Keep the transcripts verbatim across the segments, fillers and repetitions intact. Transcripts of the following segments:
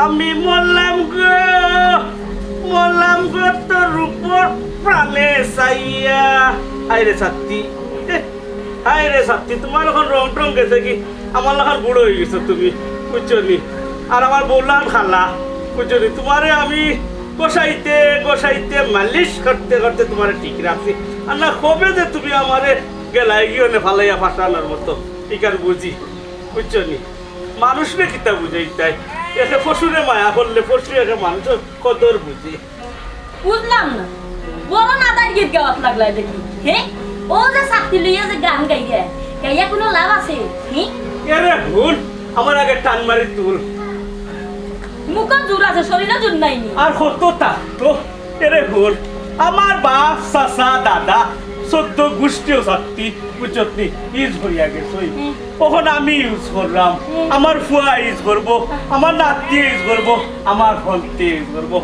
আমি মরলাম গো, মরলাম গো তোর রূপর প্রাণে চাইয়া। হায় রে সাত্তি, এহ, হায় রে সাত্তি, তুমার অখন রং টং গেছে গি? আমার লাখান বুড়া অইগেছো তুমি, বুঝছো নি? আর আমার বউলান কালা, বুঝছো নি? তুমারে আমি ঘষাইতে ঘষাইতে, মালিশ করতে করতে তুমারে ঠিক রাখছি। আর না কবে যে তুমি আমারে গেলায় গি অনে ফালাইয়া ফাসানোর মতো, ইখান বুঝি, বুঝছো নি? মানুষরে কিতা বুঝাইতায়? একে পশুরে মায়া করলে পশু একে মানুষর কদর বুঝে। বুঝলাম না, বড় নাদাইর গীত গাওয়াত লাগলায় দেখি। হে, অউ যে সাত্তি লইয়া যে গান গাইয়া, গাইয়া কুনু লাভ আছে? হে? এরে হুন, আমার আগে টান মারি তুল। মুখো জুর আছে, শরীরো জুর নাই নি। আর কত তা তো, এরে হুন, আমার বাপ, চাচা, দাদা, চৌদ্দ গুষ্টিও সাত্তি, বুঝছত নি, ইউজ করিয়া গেছইন। হুম। অখন আমি ইউজ কররাম, হুম। আমার ফুয়া ইউজ করবো, আমার নাতি ইউজ করবো, আমার ভন্তি ইউজ করবো।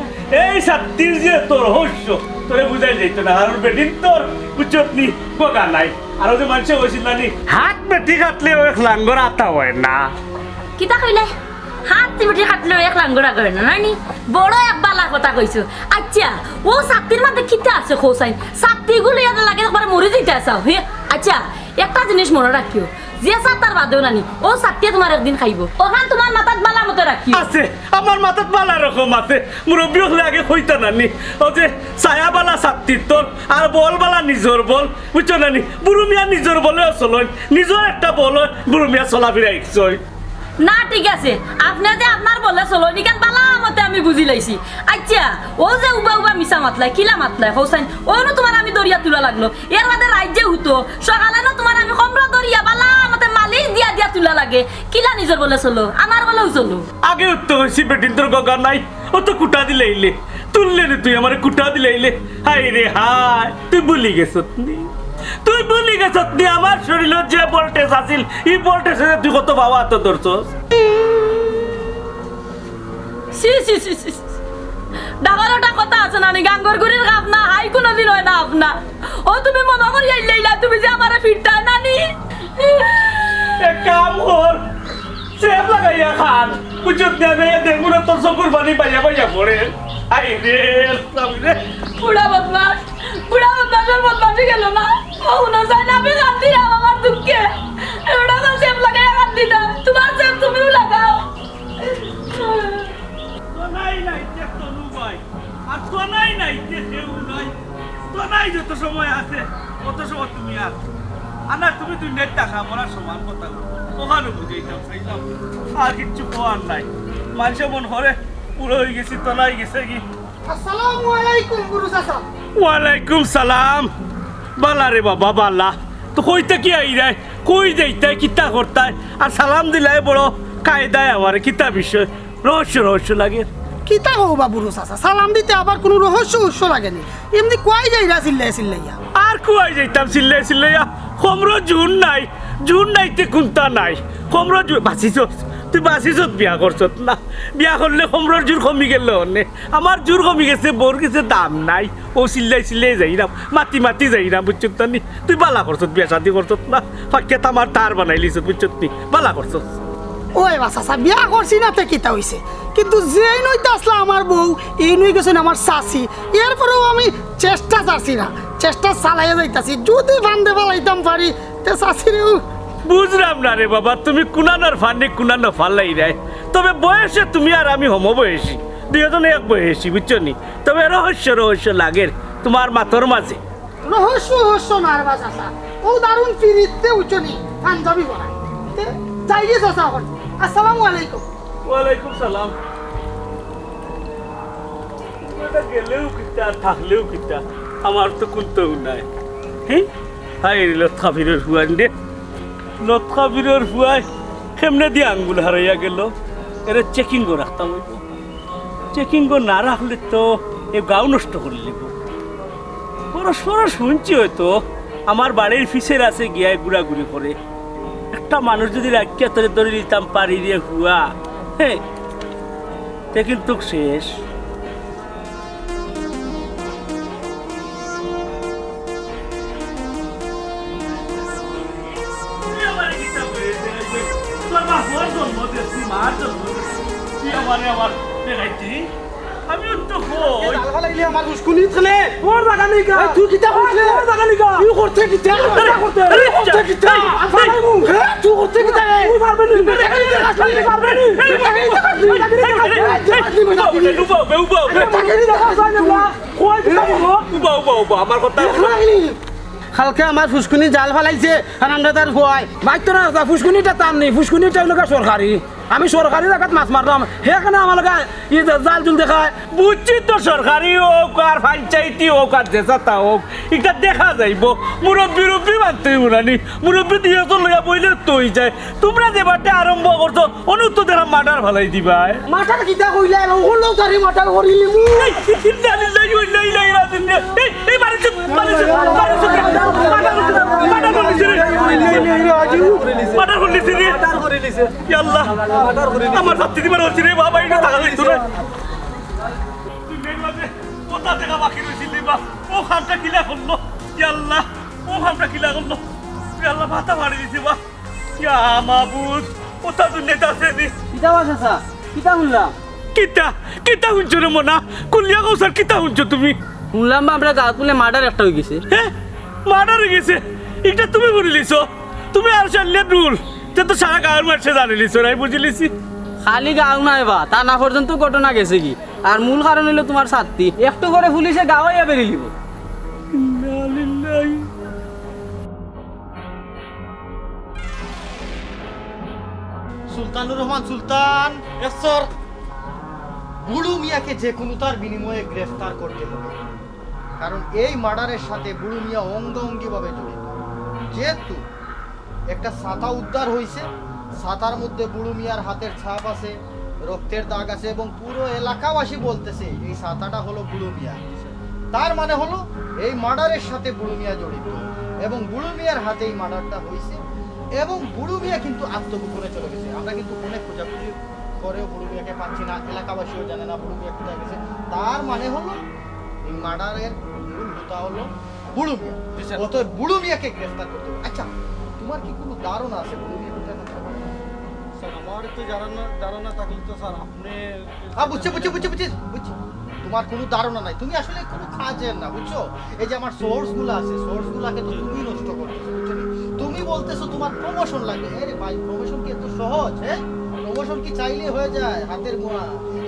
এই সাত্তির যে তোর রহস্য, তোরে বুঝাই যাইতো না, কারণ বেটিন্তর, বুঝছত নি, গগা নাই। আর অউ যে মানষে কইছিল না নি, হাত বেটি কাটলেও এক লাঙ্গর আতা অয় না। কিতা কইলে? হাত বেটি কাটলেও এক লাঙ্গর আতা অয় না, নায় নি? বড় এক বালা কথা কইছো। আইচ্ছা, অউ সাত্তির মাঝে কিতা আছে কও চাইন? সাত্তি গুলো ইয়াদ লাগে একবারে মরি যাইতা চাও, হে? আইচ্ছা, একটা জিনিস মনো রাখিও, যে সাত্তার বাদেও নানি, অউ সাত্তিয়ে তুমার একদিন খাইবো। অখান তুমার মাথাত বালা মতো রাখিও। আছে, আমার মাথাত বালা রকম আছে। মুরব্বি অকলে আগে কইতা নানি, অউ যে ছায়া বালা সাত্তির তল, আর বল বালা নিজর বল, বুঝছো নানি? বুরু মিয়া নিজর বলেও চলইন, নিজর একটা বল অয়, বুরু মিয়া চলাফিরা শিখছইন। না, ঠিক আছে, আপনে যে আপনার বলে চলইন, ইখান বালা মতে আমি বুঝিলাইছি। আইচ্ছা, অউ যে উবা উবা মিছা মাতলায়, কিলা মাতলায়, কও চাইন, অউ নু তুমার আমি ধরিয়া তুলা লাগলো। এর বাদে রাইত যে হুতো, সকালে নু তুমার আমি কমরো ধরিয়া বালা মতে মালিশ দিয়া দিয়া তুলা লাগে। কিলা নিজর বলে চলো, আমার বলেও চলো। আগে উত্তর কইছি বেটিন্তর গগা নাই, অউ তো কুটা দিলাইলে। তুললে রে তুই আমারে কুটা দিলাইলে। হায় রে হায়, তুই ভুলি গেছত নি? তুই ভুলি গেছত নি আমার শরীরো যে ভোল্টেজ আছিল, ই ভোল্টেজে তুই কত বাবা তো ধরছস? ছি, ছি, ছি, ছি, ছি। ডাবল ওটা কথা আছে নানি, গাঙ্গর গুড়ির কাপ না, হাই কুনুদিন অয় না আপনা। অউ তুমি মনো করি আইলাইলা, তুমি যে আমারে ফিরতায় নানি। এক কাম কর, সেফ লাগাইয়া খান। বুঝছত নি, আমি এই দেখুন তোর চকুর পানি বাইয়া বাইয়া পড়ে। আই রে, আল্লাহ রে। বুড়া বদমাশ, বুড়া বদমাশর বদমাশি গেল না। অউ হুনো চাইন, আমি কান্দিরাম আমার দুঃখে। এ বুড়া তো সেফ লাগাইয়া কান্দিতাম। তুমার সেফ তুমিও লাগাও। তো নাই নাই, দেখ তো নু ভাই। আর তো নাই নাই, যে কেউ নাই। তো নাই, যত সময় আছে, অত সময় তুমি আর। আর না, তুমি দুনিয়াত থাকা, মরার সমান কথা। অখানও বুঝাইতাম, চাইতাম। আর কিচ্ছু কওয়ার নাই। মানষে মনো করে, বুড়া অইগেছি, তো নাই গেছে গি। আসসালামু আলাইকুম, বুরু চাচা। ওয়ালাইকুম সালাম। বালা রে বাবা, বালা। তো কই থাকি আইরায়? কই যাইতায়? কিতা করতায়? আর সালাম দিলায় বড় কায়দায় আমারে, কিতা বিষয়? রহস্য রহস্য লাগে। কিতা কও বা বুরু চাচা, সালাম দিতে আবার কুনু রহস্য উহস্য লাগে নি। এমনে কুয়াই যাইরা চিল্লাই চিল্লাইয়া। আর কুয়াই যাইতাম চিল্লাই চিল্লাইয়া? কমরো জুর নাই, জুর নাইতে কুন্তা নাই। কমরো জুর, বাঁচিছত, তুই বাঁচিছত বিয়া করছত না। বিয়া করলে কমরর জুর কমি গেল অনে। আমার জুর কমি গেছে, বউর গেছে দাম নাই। অউ চিল্লাই চিল্লাই যাইরাম, মাতি মাতি যাইরাম, বুঝছত নি? তুই বালা করছত, বিয়া শাদি করছত না। ফাকিয়াত আমার তার বানাইলিছত, বুঝছত নি? বালা করছত। ওই বা চাচা, বিয়া করছি না তে কিতা অইছে? কিন্তু যেইন অইতে আছলা আমার বউ, এইন অইগেছইন আমার চাচি। এরপরেও আমি চেষ্টা ছাড়ছি না, চেষ্টা চালাইয়া যাইতাছি। যুদি ফান্দে ফালাইতাম পারি, তে চাচিরেও। বুঝরাম না রে বাবা, তুমি কুনানর ফান্দে কুনানো ফালাইরায়। তবে বয়সে তুমি আর আমি সমবয়সী, দুইজন এক বয়সী, বুঝছো নি? তবে রহস্য রহস্য লাগের তুমার মাতর মাঝে। রহস্য রহস্য না রে বা চাচা, অউ দারুণ ফিরিতে উঠছো নি, পাঞ্জাবি পরা। তে যাই গি চাচা অখন। আসসালামু আলাইকুম। ওয়ালাইকুম সালাম। তুমি এটা গেলেও কিতা, থাকলেও কিতা, আমার তো কুন্তাও নাই। হি? হায় রে লতকা ফিরর ফুয়াইন রে। লতকা ফিরর ফুয়ায় কেমনে দিয়া আঙ্গুল হারাইয়া গেল? এরে চেকিং করে রাখতাম অইবো। চেকিং না রাখলে তো এ গাঁও নষ্ট করিলিবো। পরস্পর শুনছি হয়তো আমার বাড়ির পিছের আছে গিয়া ঘুরাঘুরি করে। একটা মানুষ যদি রাখিয়া তোরে ধরে নিতাম পারি রে ফুয়া, হে, তে কিন্তু শেষ। তুই আমারে কিতা কইরে? তোর বাপর জন্ম দিছি, মার জন্ম দিছি। তুই আমারে আমার দেখাইতে। আমি তো কই। জাল ফালাইলি আমার ফুসকুনি থাকলে। তোর জাগা নি গা। এই, তুই কিতা করলে? তোর জাগা নি গা। তুই করতে কিতা? আরে, আরে, করতে কিতা? এই, এই, হ্যাঁ? তুই করতে কিতা? তুই পারবে নি। তুই পারবে নি। উবাও, উবাও, উবাও। কই দিতা বলো? উবাও, উবাও, উবাও। আমার কথা কালকে আমার ফুসকুনি জাল ফালাইছে, আর আমরা তার ভয়। মাইর তো না, ফুসকুনিটা তার নি, ফুসকুনিটা অইলো গা সরকারি। আমি সরকারি জাগাত মাছ মারলাম, হেখানে আমার লগে ই জাল জুল দেখায়। বুঝছি তো, সরকারি হোক আর পঞ্চায়েতি হোক আর যেতা হোক, ইটা দেখা যাইবো। মুরব্বি রব্বি মানতে অইবো না নি, মুরব্বি দুই একজন লইয়া বইলে তো অই যায়। তুমরা যে বাটে আরম্ভ করছো, অনো তো দেখরাম মার্ডার ফালাই দিবায়। মার্ডার কিতা কইলা? অগুলো তারে মার্ডার করিলিমু। এই, ইন্না লিল্লাহি ওয়া ইন্না ইলাইহি রাজিউন। এই, এই, মারিছে, মারিছে, মারিছে। মার্ডার করিলিছে রে। মার্ডার করিলিছে রে। ইয়া আল্লাহ। আমার ছাত্তি দিবার অইছে রে বাবা, ইটা থাকা যাইতো না। দুনিয়ার মাঝে কথা দেখা বাকি রইছিল রে বাপ। অউ কামটা কিলা করলো? ইয়া আল্লাহ, অউ কামটা কিলা করলো? ইয়া আল্লাহ, মাথা ফাড়ি দিছে বাপ। ইয়া মাবুদ, অতা দুনিয়াত আছে নি। কিতা বা চাচা? কিতা হুনলাম? কিতা? কিতা হুনছো রে মনা? খুলিয়া কও স্যার, কিতা হুনছো তুমি? হুনলাম বা আমরার গাঁওত বুলে মার্ডার একটা অইগেছে। হে? মার্ডার অইগেছে? ইটা তুমি হুনিলিছো? তুমি আর চাইলে ডুল। তে তো সারা গাঁওর মানষে জানিলিছো, নাই বুঝিলিছি। খালি গাঁও নায় বা, থানা পর্যন্ত ঘটনা গেছেগি। আর মূল কারণ অইলো তুমার ছাত্তি। একটু পরে পুলিশে গাঁও আইয়া বেড়িলিবো। ইন্না লিল্লাহি। সুলতানুর রহমান সুলতান, এসর। বুড়ু মিয়াকে যে কোনো তার বিনিময়ে গ্রেফতার করতে হবে, কারণ এই মার্ডারের সাথে বুড়ু মিয়া অঙ্গাঙ্গিভাবে জড়িত। যেহেতু একটা ছাতা উদ্ধার হইছে, ছাতার মধ্যে বুড়ু মিয়ার হাতের ছাপ আছে, রক্তের দাগ আছে এবং পুরো এলাকাবাসী বলতেছে এই ছাতাটা হলো বুড়ু মিয়া। তার মানে হলো এই মার্ডারের সাথে বুড়ু মিয়া জড়িত এবং বুড়ু মিয়ার হাতে এই মার্ডারটা হইছে এবং বুড়ু মিয়া কিন্তু আত্মগোপনে চলে গেছে। আমরা কিন্তু অনেক খোঁজাখুঁজি করেও বুড়ু মিয়াকে পাচ্ছি না, এলাকাবাসীও জানে না বুড়ু মিয়া কোথায় গেছে। তার মানে হলো এই মার্ডারের মূল হোতা হলো বুড়ু মিয়া। জি, স্যার। অতএব বুড়ু মিয়াকে গ্রেফতার করতে হবে। আচ্ছা, তোমার কি কোনো ধারণা আছে বুড়ু মিয়া কোথায় থাকতে পারে? স্যার, আমার তো ধারণা, ধারণা থাকলে তো স্যার আপনি আ, বুঝছি, বুঝছি, বুঝছি, বুঝছি, বুঝছি। তোমার কোনো ধারণা নাই, তুমি আসলে কোনো কাজের না, বুঝছো? এই যে আমার সোর্স গুলা আছে, সোর্স গুলাকে তো তুমি নষ্ট করতেছো, বুঝছো নি? তুমি বলতেছো তোমার প্রমোশন লাগবে। আরে ভাই, প্রমোশন কি এত সহজ, হ্যাঁ? প্রমোশন কি চাইলে হয়ে যায়? হাতের মোয়া।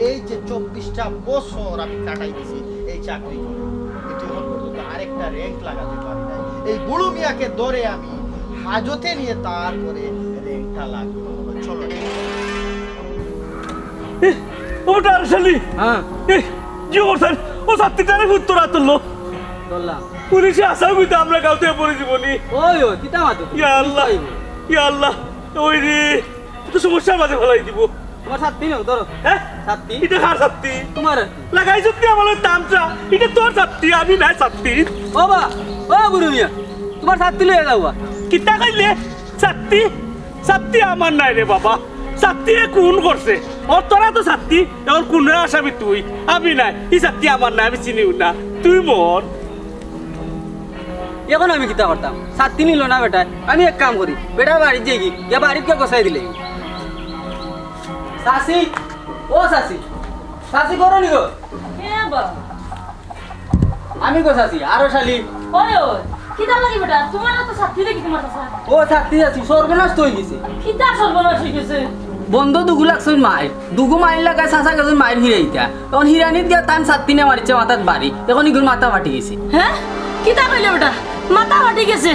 এই যে চব্বিশটা বছর আমি কাটাই দিছি এই চাকরি করে, কিন্তু এখন পর্যন্ত আরেকটা র‍্যাংক লাগাতে পারি নাই। এই বুড়ু মিয়াকে ধরে আমি হাজতে নিয়ে তারপরে র‍্যাংকটা লাগাবো। চলো। এ, ও ডারশালি। হ্যাঁ। এ, কি অবস্থা? ও ছাত্তিটারে ফুত্তরা তুললো। ধরলাম। পুলিশে আসামি তো আমরা গাঁওতে পড়ে জীবনী। ওই, ওই, কিতা মাতো তুমি? ইয়া আল্লাহ, কিতা অইবো? ইয়া আল্লাহ, ওই রে, তো সমস্যার মাঝে ফেলাই দিব। তোমার ছাত্তি নেও, ধরো। হ্যাঁ? ছাত্তি। ইটা কার ছাত্তি? তোমার আর কি। লাগাইছত নি আমার লগে তামশা? ইটা তোর ছাত্তি, আমি নায় ছাত্তি। ও বা, ও বুড়ু মিয়া, তোমার ছাত্তি লইয়া যাও বা। কিতা কইলে? ছাত্তি? ছাত্তি আমার নায় রে বাবা। ছাত্তি এ খুন করছে। ও তোরা তো ছাত্তি, এখন খুনের আসামি তুই। আমি নায়, ই ছাত্তি আমার নায়, আমি চিনিও না। তুই মর। এখন আমি কিতা করতাম? ছাত্তি নিল না বেটায়। আমি এক কাম করি, বেটার বাড়িত যাইগি, গিয়া বাড়িত গিয়া গছাই দিলে। চাচি, ও চাচি, চাচি ঘরো নি গো? কে বা? আমি গো চাচি, আরো শালি। ওই, ওই, কিতা লাগি বেটা? তোমার তো ছাত্তি দেখি তোমার কাছে। ও ছাত্তি চাচি, সর্বনাশ তো অইগেছে। কিতা সর্বনাশ অইগেছে? বন্ধ দুগু লাগছইন মাইর। দুগু মাইর লাগায় চাচা গেছইন মাইর ফিরাইতা। তখন হিরানিত গিয়া তান ছাত্তি নিয়া মারিছে মাথাত বাড়ি। এখন ইগুর মাথা ফাটি গেছে। হ্যাঁ? কিতা কইলে বেটা? মাথা ফাটি গেছে?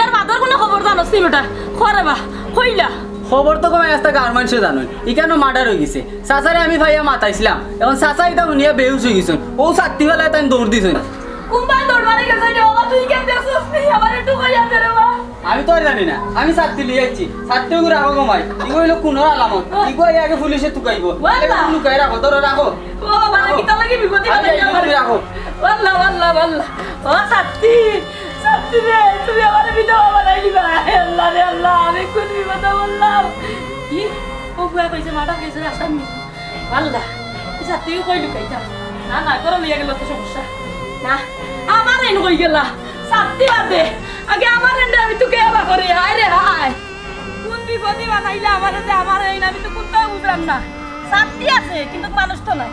এর বাদর কোনো খবর জানোস নি বেটা? করে বা, কইলা? খবর তো কমাই আস্তা গাঁওর মানষে জানইন। ইখানো মার্ডার অইগেছে। চাচারে আমি পাইয়া মাতাইছিলাম। এখন চাচা ইতা হুনিয়া বেহুশ অইগেছইন। অউ ছাত্তি ফালায় তাইন দৌড় দিছইন। কুনবায় দৌড় মারি গেছে রে বাবা, তুই কেন দেখছস নি? আমারে একটু কইয়া দে রে বাবা। আমি তো আর জানি না, আমি ছাত্তি লই আইছি। ছাত্তি ওগু রাখো গো মাই, ইগু অইলো খুনর আলামত। ইগু আইয়া আগে পুলিশে তুকাইবো। ওয়াল্লা। এগু লুকাই রাখো, ধরো রাখো। ও বাবা, রাখো। কিতা লাগি বিপদে আরে, বানাইলা ইগু আমারে? রাখো। ওয়াল্লা, ওয়াল্লা, ওয়াল্লা। ও ছাত্তি, ছাত্তি রে, তুমি আমারে বিধবা বানাই দিবা। আল্লাহ রে আল্লাহ, আমি কোন বিপদে পড়লাম? কি? ও বুয়া কইছে, মার্ডার কইছে, আসামি। আল্লাহ, আচ্ছা, তুইও কই লুকাইতাম? না, না, তোরা লইয়া গেলে তো সমস্যা। না, আমার এইন কই গেলা? ছাত্তি বাদে। আগে আমার এইন আমি তোকে এবার করি, হায় রে হায়। কোন বিপদে বানাইলা আমার এইন, আমার এইন আমি তো কোনটাও বুঝলাম না। ছাত্তি আছে, কিন্তু মানুষ তো নাই।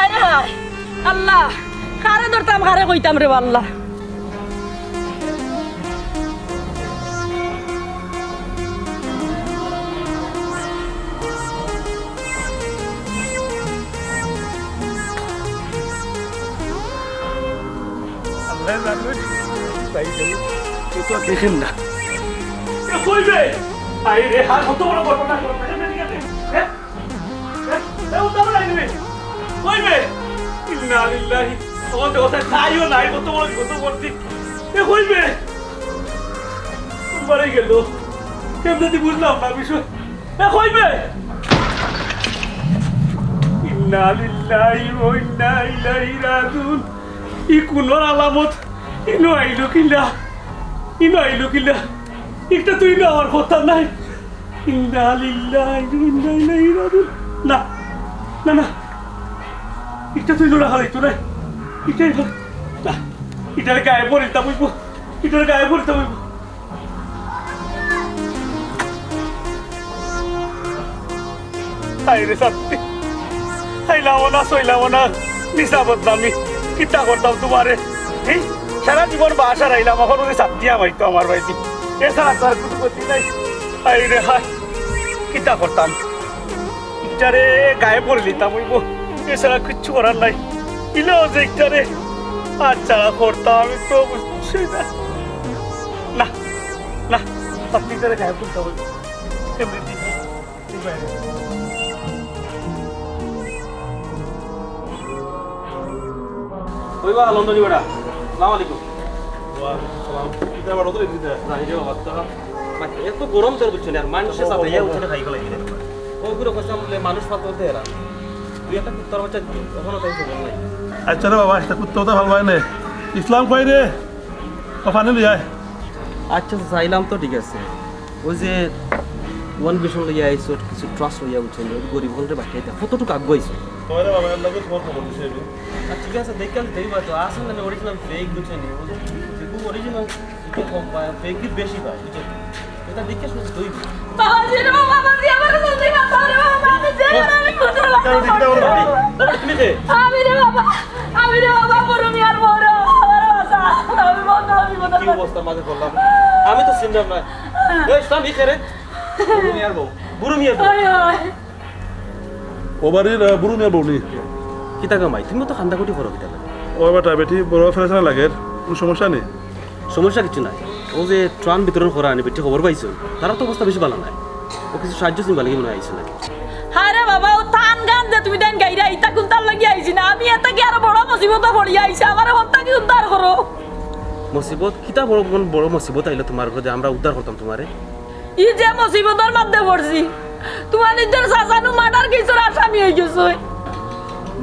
আরে হায়, আল্লাহ, কারে ধরতাম, কারে কইতাম রে আল্লাহ। আল্লাহ জানে, তাই গেল। কেউ তো আর দেখেন না। এ কইবে? আই রে, হাত কত বড় ঘটনা ঘটলো। এ, এ, এ, এ, উঠা বড় আইবে। কইবে? ইন্না লিল্লাহি। আমার তো কথা তাইও নাই, কত বড় বিপদ পড়ছি। এ কইবে? মারা গেল। কেমনে দি বুঝলাম না বিষয়। এ কইবে? ইন্না লিল্লাহি ওয়া ইন্না ইলাইহি রাজিউন। ই কুনর আলামত? ইনো আইলো কিলা? ইনো আইলো কিলা? ইটা তো ইনো আমার কথা নাই। ইন্না লিল্লাহি ওয়া ইন্না ইলাইহি রাজিউন। না, না, না। ইটা তো ইনো রাখা যাইতো না। ইটা, ইটা, না। ইটার গায়ে পড়িতাম অইবো। ইটার গায়ে পড়িতাম অইবো। হায় রে শান্তি। খাইলাম না, সইলাম না, মিছা বদনামি। কিতা করতাম তুমারে? এই সারা জীবন বাসা রাইলাম, এখন ওরে শান্তি আমাইতো আমার বাড়িতে। এছাড়া তো আর কুনু গতি নাই। হায় রে হায়, কিতা করতাম? ইটারে গায়ে পড়ে নিতাম অইবো, এছাড়া কিচ্ছু করার নাই। ইলেও যে ইটারে আর ছাড়া করতাম, আমি তো বুঝতেছি না। না, না, আপনি ইটারে গায়ে পড়তে হবে। এমনি দিন। ওই বা, লন্ডনি বেটা। আসসালামু আলাইকুম। ওয়ালাইকুম সালাম। কিতা বেটা, তো দিতে? না, এই যে বাবা, তারা, এত গরম তোর বুঝছো না, আর মানুষের সাথে ইয়া উঠে খাই গেলাই। ওগুলো কইতাম বলে মানুষ পালতে হতে এরা। তুই একটা কুত্তার বাচ্চা, ওখানে তাই খবর নাই। আচ্ছা রে বাবা, একটা কুত্তা তো ভালো হয় না। ইসলাম কই রে? ও পানি লই আয়। আচ্ছা, চাইলাম তো ঠিক আছে। ওই যে ওয়ান ভিশন লইয়া আইছো, কিছু ট্রাস্ট লইয়া বুঝছো না, ওই গরিব হলরে বাকি এটা কতটুকু আগুয়াইছো? তোমার বাবা আল্লাহ তোমার খবর দিছে আমি। আর ঠিক আছে, দেখে আমি দেই তো, আসল না অরিজিনাল ফেক বুঝছো না, ওই যে যেগু অরিজিনাল একটু কম পায়, ফেক বেশি পায়, বুঝছো? এটা দেখে শুধু দই। বাবা, জি রে বাবা, বাবা, জি, আমার জলদি বাঁচাও রে বাবা, আমি যে আমি ভূতের বাচ্চা বাবা, বাবা, তুমি কে? আমি রে বাবা, আমি রে বাবা, বুরু মিয়ার বড়, আমার বাবা, আমি বন্ধ, আমি বন্ধ। কি অবস্থা মাঝে করলাম? আমি তো চিনলাম না। এই, ইসলাম, ই কে রে? বুরু মিয়ার বউ। বুরু মিয়ার বউ। ওই, ওই। ও বাড়ির, আহ, বুরু মিয়ার বউ নি? কিতা গো মাই, তুমি তো কান্দাকুটি করো কিতা লাগে? ও বেটা, বেটি বড় ফেরেশান লাগে, কোনো সমস্যা নেই। সমস্যা কিছু নাই। ও যে ত্রাণ বিতরণ করা আনি, বেটি খবর পাইছো? তারা তো অবস্থা বেশি ভালো নাই। ও কিছু সাহায্য চিনবা লাগি মনে হয় আইছে নাকি? আরে বাবা, ও তান গান যে তুমি দেন গাইরা, ইতা কুন্তার লাগি আইছি না। আমি এতা কি আরো বড় মুসিবত পড়িয়া আইছি, আমারে হন্তা কি উদ্ধার করো। মুসিবত? কিতা বড়, কোন বড় মুসিবত আইলো তোমার উপরে যে আমরা উদ্ধার করতাম তোমারে? ই যে মুসিবতর মধ্যে পড়ছি, তোমার নিজের চাচানু মার্ডার কেসর আসামি হয়ে গেছে।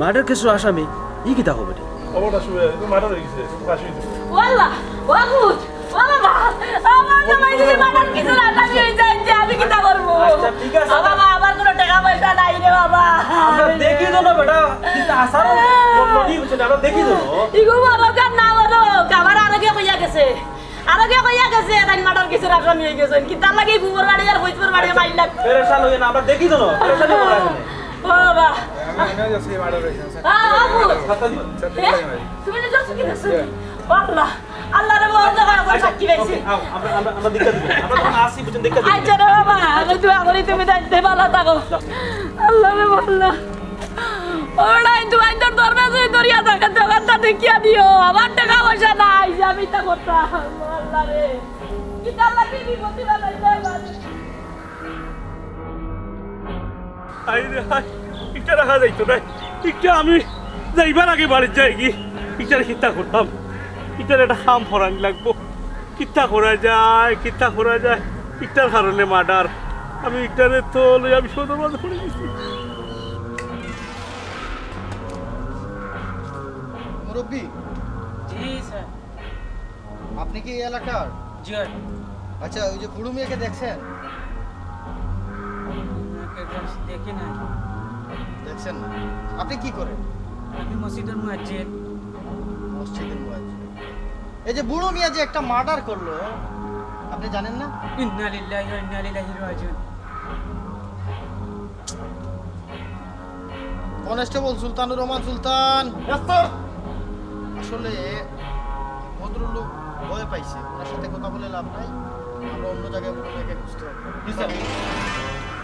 মার্ডার কেসর আসামি? ই কিতা খবর? খবরটা শুনে তো মার্ডার হয়ে গেছে, ফাঁসি হয়ে গেছে। ওয়াল্লাহ, ওয়াগুজ, ও বাবা, আমার জামাই যদি মার্ডার কেসর আসামি হয়ে যায়, যে আমি কিতা করবো? আচ্ছা, ঠিক আছে। ও বাবা, আমার কোনো টাকা পয়সা নাই রে বাবা। আমরা দেখি তো না বেটা, কিন্তু আসারও বললো নি, বুঝছেন, আমরা দেখি তো না। ইগো বাবা, কার নাম হলো, আমার আরো কে কইয়া গেছে। আরো কে কইয়া গেছে, তাই মার্ডার কেসর আসামি হয়ে গেছে। কিতার লাগি ফুফুর বাড়ি আর ফৈজপুর বাড়ি মাইর লাগ। পেরেশান হইও না, আমরা দেখি তো না, পেরেশান হইও না। ও বাবা। আমি, আমি যাচ্ছি, মার্ডার হয়েছে, স্যার। হ্যাঁ, বাবু। স্যার, দেখি এ? ভাই। তুমি নিজে আছো কি দেখছো? হ্যাঁ। ও আল্লাহ, আল্লাহ রে, বন্ধ করো, আচ্ছা, সাক্ষী পাইছি। ওকে, আম-, আমরা, আমরা, আমরা দেখে দিব। আমরা তখন আসি, বুঝছেন, দেখে দিব। আচ্ছা রে বাবা, আমি দোয়া করি তুমি দেখতে ভালো থাকো। আল্লাহ রে, আল্লাহ। ওরাই দুয়াইন্তর দরজা যদি দরিয়া থাকে, দোকানটা দেখিয়া দিও। আমার টাকা পয়সা নাই, যে আমি তা করতাম। আল্লাহ রে, কিতার লাগি বিপদে বানাইলে আমার। হায় রে হায়, ইটা রাখা যাইতো না। ইটা আমি যাইবার আগে বাড়িত যাই কি, ইটার কিতা করতাম, ইটার একটা কাম করানি লাগবো। কিতা করা যায়, কিতা করা যায়? ইটার কারণে মার্ডার। আমি ইটারে তো লইয়া আমি সদর বাজার পড়ে গেছি। মুরব্বি। জি স্যার। আপনি কি এই এলাকার? জি অয়। আচ্ছা, ওই যে বুরু মিয়াকে দেখছেন? ওনাকে just দেখি নাই। দেখছেন না? আপনি কি করেন? আমি মসজিদের মুয়াজ্জিন। মসজিদের মুয়াজ্জিন। এই যে বুরু মিয়া যে একটা মার্ডার করলো, আপনি জানেন না? ইন্না লিল্লাহি ওয়া ইন্না ইলাইহি রাজিউন। কনস্টেবল সুলতানুর রহমান সুলতান। আসলে ভদ্রলোক ভয় পাইছে, ওনার সাথে কথা বলে লাভ নাই। আমরা অন্য জায়গায় কোনো জায়গায় খুঁজতে হবে। জি স্যার।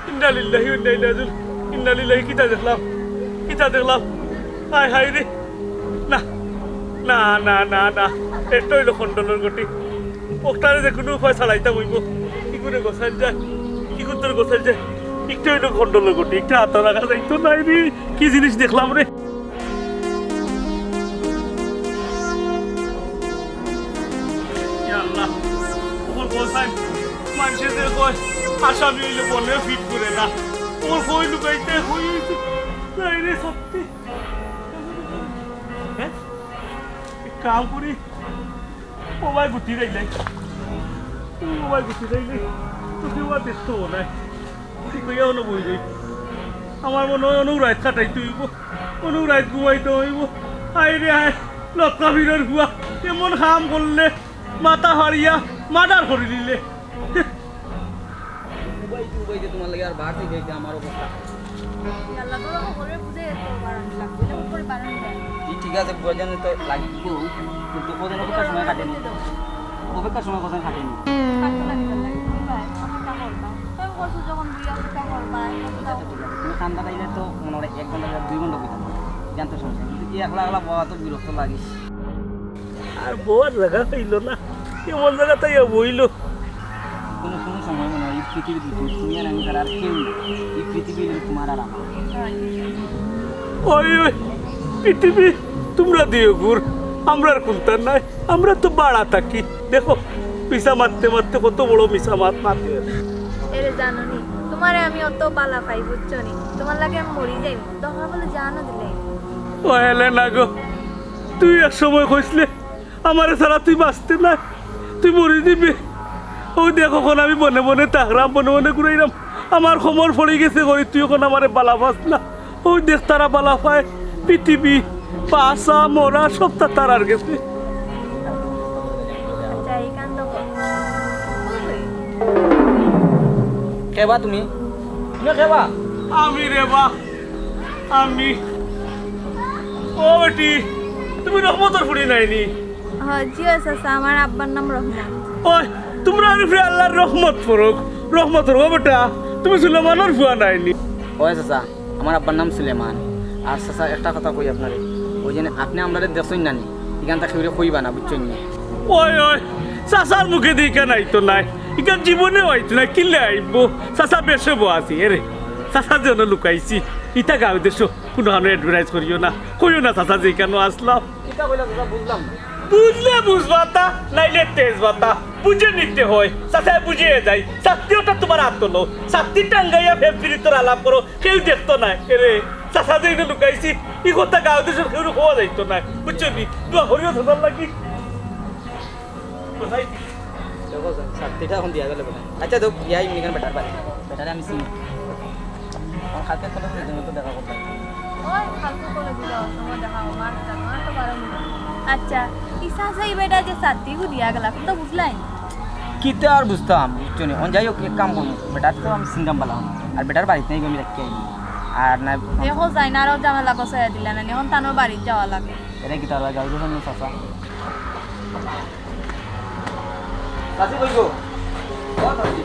ইন্না লিল্লাহি ওয়া ইন্না ইলাইহি রাজিউন। ইন্না লিল্লাহি, কিতা দেখলাম? কিতা দেখলাম? হায় হায় রে। না, না, না, না, না। এটা অইলো খণ্ডলর গতি। অটারে যে কুনু উপায় ছাড়াইতাম অইবো। কি করে গোছাইল যায়? কি করে গোছাইল যায়? একটা অইলো খণ্ডলর গতি। একটা আতো রাখা যাইতো নায় রে। কি জিনিস দেখলাম রে? ইয়া আল্লাহ, অখন কও ছাইন, মানষে যে কয়, আসামি অইলে বনে ফিট করে না। অখন কই লুকাইতে, কই অইছে? নায় রে, সত্যি। হ্যাঁ? এক কাম করি, ও ভাই গুটি যাইলাই। ও ভাই গুটি যাইলাই। তো কেউ আর দেখতো নায়। ঠিক অইয়া অনো বই যাই। আমার মনে অয় অনো রাইত কাটাইতে অইবো। অনো রাইত ঘুমাইতে অইবো। হায় রে হায়, লটকা ভিড়র ফুয়া, এমন কাম করলে, মাথা ফাড়িয়া মার্ডার করি দিলে। উবাইতে উবাইতে তোমার লাগি আর বাড়তে যাইতে আমার অবস্থা। আল্লাহ, তোরা হকলরে বুঝে তো বাড়ানি লাগবে, এটা উপরে বাড়ানি যায়। ই ঠিক আছে, বুঝানি তো লাগবো, কিন্তু ওদের অপেক্ষার সময় কাটেনি। অপেক্ষার সময় কথা কাটেনি। কাটতো না কিতার লাগি? তুমি ভাই, অপেক্ষা করবা। তুমি কইছো যখন বুঝে অপেক্ষা করবা, এখন তো আচ্ছা, ঠিক আছে, তুমি কান্দা পাইলে তো মনে হয় এক ঘন্টা, দুই ঘন্টা কইতাম। জানতে সমস্যা নেই। কিন্তু কি একলা একলা বওয়া তো বিরক্ত লাগিস। আর বওয়ার জাগা পাইল না, এমন জাগাত আইয়া বইল। কোনো কোনো সময় মনে হয় এই পৃথিবীর ভিতরে তুমি আর আমি ছাড়া আর কেউ নেই। এই পৃথিবী হইল তোমার আর আমার। ওই, ওই, পৃথিবী, তোমরা দিও গুর, আমরার কুন্তা নাই, আমরা তো বাড়া থাকি। দেখো, মিছা মাততে মাততে কত বড় মিছা মাত মাতে। এরে জানো নি, তোমারে আমি অত বালা পাই, বুঝছো নি? তোমার লাগি আমি মরি যাইমু, দরকার পড়লে জানও দিলে। ও হেলে না গো, তুই এক সময় কইসলে, আমারে ছাড়া তুই বাঁচতে না, তুই মরি দিবি। ওই দেখো, অখন আমি বনে বনে তাকরাম, বনে বনে ঘুরাইরাম, আমার খবর পড়ি গেছে করি, তুই অখন আমারে বালা পাস না। ওই দেখ, তারা বালা পায়, পৃথিবী, বাঁচা, মরা, সবতা তারার গেছে। আচ্ছা, এই কাণ্ড কর। কেবা তুমি? তুমি কেবা? আমি রে বা, আমি। ও বেটি, তুমি রহমতর ফুড়ি নায়নি? হ, জি অয় চাচা, আমার আব্বার নাম রহমত। ওই, তোমরার উপরে আল্লাহর রহমত পড়ুক, রহমত পড়ুক। ও বেটা, তুমি সুলেমানর ফুয়া নায়নি? ওই চাচা, আমার আব্বার নাম সুলেমান। আর চাচা, একটা কথা কই আপনারে, ওই যে আপনে আমরারে দেখছইন না নি, ইখানতা কেউরে কইবা না, বুঝছইন নি? ওই, ওই, চাচার মুখেদি ইখান আইতো নায়, ইখান জীবনেও আইতো নায়, কিলা আইবো? চাচা বেশে বওয়া আছি, এরে, চাচা যেন লুকাইছি, ইতা গাঁও দেশো কুনু হানো advertise করিও না, কইও না চাচা যে ইখানো আছলাম। কিতা কইলা দাদা, বুঝলাম না। বুঝলে বুঝবাতা, নাইলে তেজবাতা। বুঝে নিতে হয়। চাচায় বুঝিয়ে যাই। শাস্তি ওটা তোমার আতো লও। শাস্তি টাঙ্গাইয়া ফের ফিরিতর আলাপ করো। কেউ দেখতো নায়। এরে, চাচা যে ইনো লুকাইছি, ই কথা গাঁও দেশর কেউরে কওয়া যাইতো নায়। বুঝছো নি? দোয়া করিও চাচার লাগি। কোথায়? দেখো, শাস্তিটা অখন দিয়া গেল বেটা। আচ্ছা, তো বিয়াই মিনিগান বেটার বাড়ি। বেটারে আমি চিনি। আমার কালকে কলেজে যাইতে মতো দেখা করতাম। ওই, কালকে কলেজে যাওয়ার সময় দেখা হবে, মার সাথে, আমার তো বারো মিনিট। আচ্ছা, ইসা সেই বেটা যে শাস্তি গু দিয়া গেলা, তো বুঝলাই? কিতা আর বুঝতাম, বুঝছো নি? অন যাই হোক, এক কাম করবো, বেটার তো আমি চিনতাম বালা। আর বেটার বাড়িত নাই, আমি রাখি আইনি। আর না দেখো, যাই না, আরো ঝামেলা কষাইয়া দিলা না, অখন তানোর বাড়িত যাওয়া লাগে। এটা কি তার গাঁও দেশর চাচা? চাচি কই গো? ও চাচি।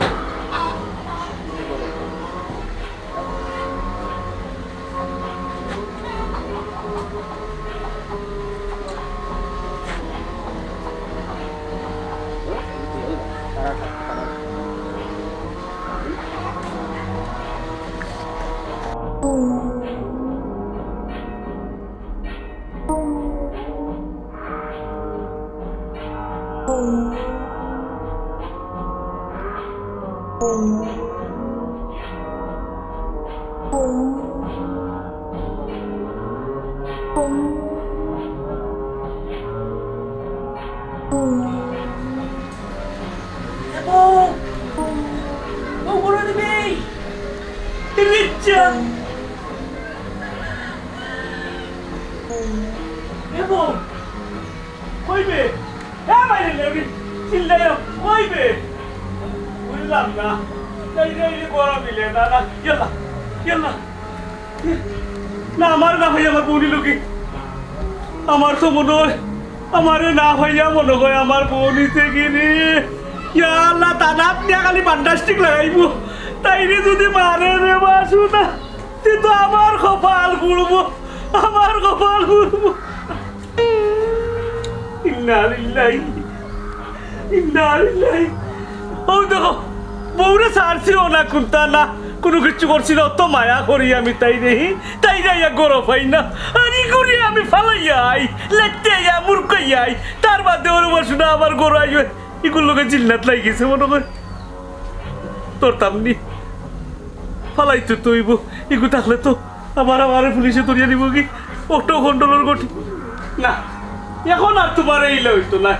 এ বউ, কই বে? এ বাইরে লেবি, চিল্লাইও, কই বে? বুঝলাম না। এই রে, এই রে, গরম মিলে না, না। ইয়াল্লা, ইয়াল্লা। না, আমার না ভাই, আমার বউনি লোকে। আমার তো মনে হয়, আমারে না ভাইয়া মনে হয় আমার বউনিতে গিরি। ইয়া আল্লাহ, তানাত নিয়া খালি বান্ডাস্টিক লাগাইবো। তাইরে যদি মারে রে বাসু না, তে তো আমার কপাল পুড়বো, আমার কপাল পুড়বো। ইন্না লিল্লাহি, ইন্না লিল্লাহি। ও দেখো, বউরে ছাড়ছিও না, কুন্তা না, কুনু কিচ্ছু করছি না, অত মায়া করি আমি তাইরে, তাইরে আইয়া গরো পাই না। আর ইগুরে আমি ফালাইয়া আই, লেটতে আইয়া, মুরকাইয়া আই, তার বাদে ওর বসু না আমার গরো আই, ইগুর লগে জিন্নাত লাগি গেছে মনে হয়। তোর তামনি ফালাইতে তো অইবো, ইগু থাকলে তো আবার আমারে পুলিশে ধরিয়া নিবো কি? অটো কন্ট্রোলর গটি। না, এখন আর তোমারে ইলা অইতো না।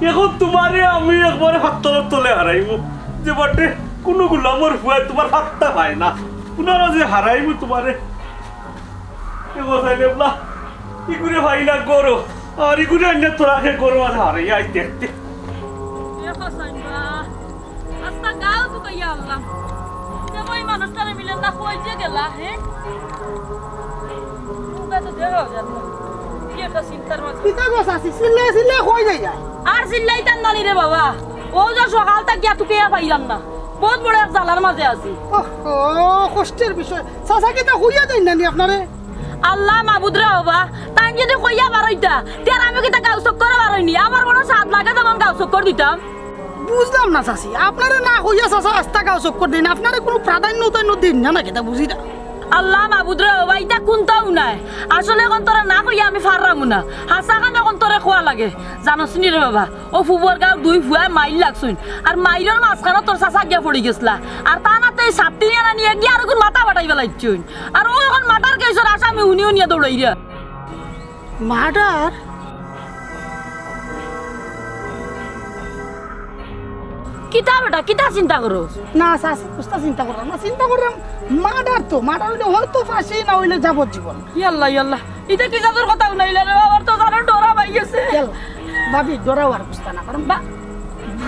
এখন তোমারে আমি একবারে ফাত্তরর তলে হারাইমু। যে বাটে কুনু গুলামর ফুয়ায় তোমার ফাত্তা পায় না। কুনারা যে হারাইমু তোমারে। এ গোসাই লেবলা, ইগুরে ভাই না গরো। আর ইগুরে আইনা তোরা হে গরো আর হারাইয়া আই দেখতে। এ গোসাই না। আস্তা গাউ তুকাইয়া আনলাম। তে ওই মানুষটারে মিলে না কই যে গেলা, হে? মুখে তো দেখাও যায় না। কি একটা চিন্তার মাঝে। কিতা গো চাচি, চিল্লায় চিল্লায় কই যাইরা? আর চিল্লাইতাম না নি রে বাবা। ও যে সকাল থাকিয়া তুকাইয়া পাইলাম না। বহুত বড় এক জ্বালার মাঝে আছি। ওহো, কষ্টের বিষয়। চাচা কিতা কইয়া দেইন না নি আপনারে? আল্লাহ মাবুদ রে বাবা, তাইন যদি কইয়া বারইতা, তে আর আমি কিতা গাউ চক্করে বারইনি? আমার বড় সাধ লাগে যেমন গাউ চক্কর দিতাম। বুঝলাম না চাচি, আপনারে না কইয়া চাচা আস্তা গাউ চক্কর দেইন, আপনারে কুনু প্রাধান্য উধান্য দেইন না, না কিতা বুঝি না। আল্লাহ মাবুদ রে বাবা, ইতা কুন্তাউ নায়। আসলে এখন তোরে না কইয়া আমি পাররাম না। হাছা খান এখন তোরে কওয়া লাগে। জানোস নি রে বাবা, ও ফুবর গাউর দুই ফুয়ায় মাইর লাগছইন। আর মাইরর মাঝখানো তোর চাচা গিয়া পড়ি গেছলা। আর তান আতে এই ছাত্তি নিয়া না নিয়া গিয়া আরগুর মাথা ফাটাই ফালাইছইন। আর ও এখন মার্ডার কেসর আসামি হুনি হুনিয়া দৌড়াইরা। মার্ডার? কিতা বেটা, কিতা চিন্তা করস? না, চাচি, কুস্তা চিন্তা করলাম না, চিন্তা করলাম মার্ডার তো, মার্ডার অইলে হয়তো ফাঁসি, না অইলে যাবজ্জীবন। ইয়াল্লা, ইয়াল্লা, ইটা কি জাতর কথা হুনাইলা রে? আমার তো জানো ডর পাই গেছে। ইয়াল্লা, ভাবি, ডরাও আর কুস্তা না, কারণ বা-,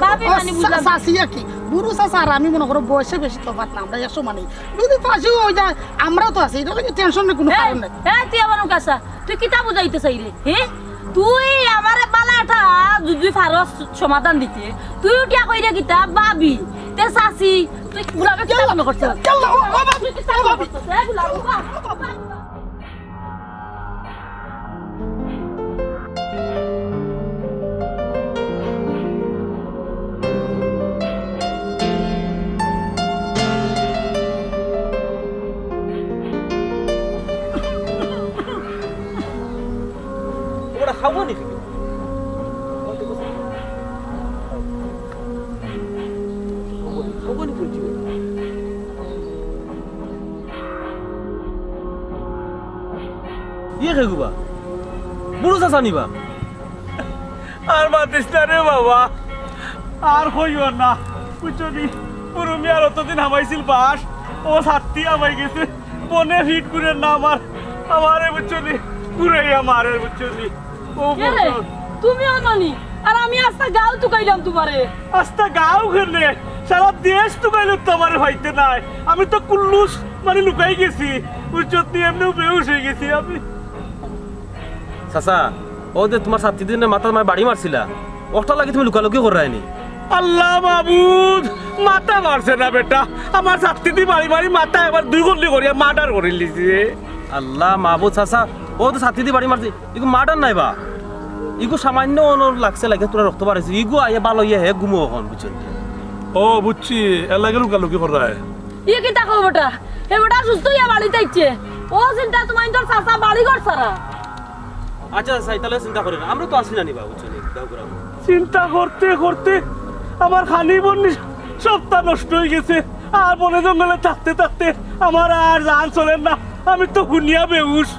ভাবি ও, মানে চা-, বুঝলাম। চাচি আর কি, বুরু চাচা আর আমি মনে করো বয়সে বেশি তফাৎ না, আমরা এক সমানই। যদি ফাঁসিও অই যায়, আমরা তো আছি, ইটা লাগি টেনশনের কুনু এই, কারণ নাই। এই, তুই আমার কাছে তুই কিতা বুঝাইতে চাইলে, হে? তুই আমারে বালা একটা যদি পারস সমাধান দিতে, তুই উঠিয়া কইরে কিতা, ভাবি, তে চাচি, তুই গুলামে কিতা মনে করছস? ইয়াল্লা, ও, ও, ভাবি, তুই কিতা মনে করছস? এ গুলাম, ও, ও, ও, ও। ওটা খাবো নি? খাবো নি, খাবো নি। ইয়ে কে গুবা? বুরু চাচা নি বা? আর মাতিস না রে বাবা, আর কইও না, বুঝছো নি? বুরু মিয়ার অতদিন হামাইছিল বাঁশ, ও ছাত্তি হামাই গেছে, মনে ফিট করে না আমার, আমারে বুঝছো নি? ঘুরাইয়া মারে বুঝছো নি? ও কে রে? বুঝছো? তুমিও নানি? আর আমি আস্তা গাউ তুকাইলাম তোমারে। আস্তা গাউ কেনে? সারা দেশ তুকাইলে তো আমারে পাইতে নায়। আমি তো কুল্লুস মানে লুকাই গেছি। বুঝছত নি? এমনেউ বেহুশ অই গেছি আমি। চাচা, ও যে তোমার ছাত্তি দিনে মাথাত মারি বাড়ি মারছিলা, ওটার লাগি তুমি লুকালুকি কররায় নি? আল্লাহ মাবুদ, মাথা মারছে না বেটা। আমার ছাত্তি দি বাড়ি মারি মাথা একবার দুই গল্লি করিয়া মার্ডার করিলিছে। আল্লাহ মাবুদ চাচা, ও তো ছাত্তি দি বাড়ি মারছে। ইগু মার্ডার নায় বা? ইগু সামান্য অনর লাগছে, লাগে তোরা রক্ত বাড়াইছে। ইগু আইয়া ভালা অইয়া হে ঘুমো অখন, বুঝছো নি? ও, বুঝছি, এর লাগি লুকালুকি কররায়। ইয়ে কিতা কও বেটা? হে বেটা সুস্থ অইয়া বাড়িত আইছে। ও চিন্তা তোমার তোর চাচা বাড়ি ঘর ছাড়া। আচ্ছা, চাচা, ইতালে চিন্তা করিও না। আমরা তো আছি না নি বা, বুঝছো নি? গাঁও গ্রাম। চিন্তা করতে করতে আমার খানি বন্নি সবটা নষ্ট অই গেছে। আর বনে জঙ্গলে থাকতে থাকতে আমার আর জান চলের না। আমি তো হুনিয়া বেহুশ।